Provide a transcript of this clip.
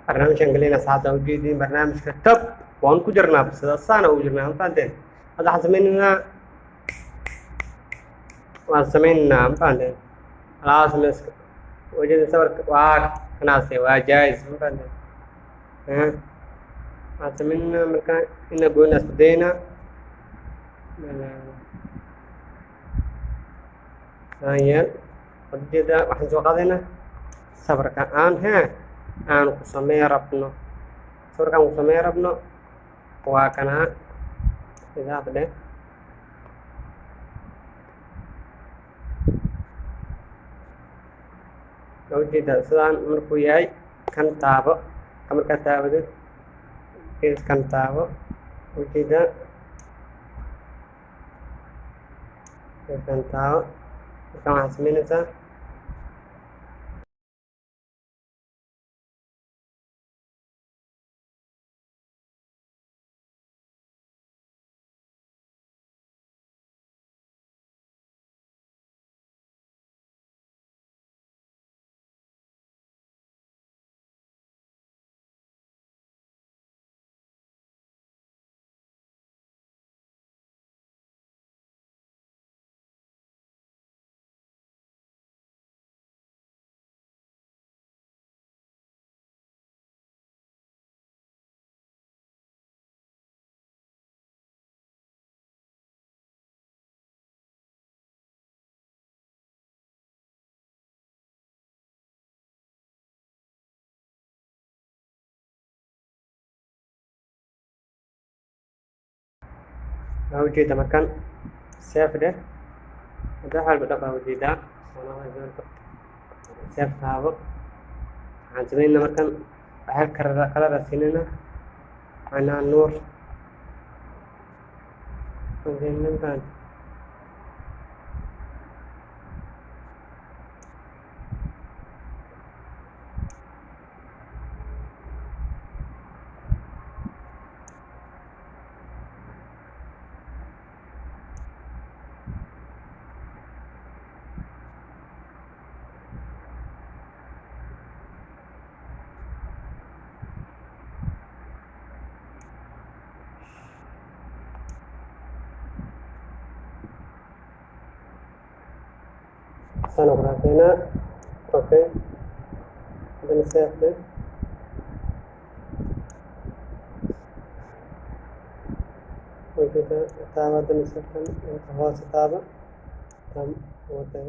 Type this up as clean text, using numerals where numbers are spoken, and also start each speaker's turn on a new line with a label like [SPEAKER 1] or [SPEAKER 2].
[SPEAKER 1] Barnaamijkan galeyna, asxaabta, ujeediin barnaamijka tab waan ku jirnaa, sida saana ugu jirnaa, ma fahanteen? Hadda waxaan sameynaynaa, waan sameynaynaa, ma fahanteen? Alaa sameyska wajada sawirka waa kanaase, waa jaayis, ma fahanteen? Waxaan sameynaynaa marka ina goyna, isku daynaa yeel. Ujeeda, waxaan soo qaadaynaa sawirka aan hee aan ku samey rabno. Sawirkaan ku samey rabno waa kanaa idaaf dheh. Ujeeda, sidaan markuu yahay, kan taabo. Kan markaa taabatid, geeskan taabo. Ujeeda, geeskan taabo. Markaan waxaad sameynaysaa waa ujeeda. Markan save dheh. Hadda wax walba dhab aa ujeedaa, save taabo. Waxaan sameynaa markan waxaa color aa siinayna, macnaha nuur. Nimankan saan ku raaseynaa. Okay, hadana save dheh. Ujeeda, taaba. Hadana sawirkan inta hoose taaba, tam wata.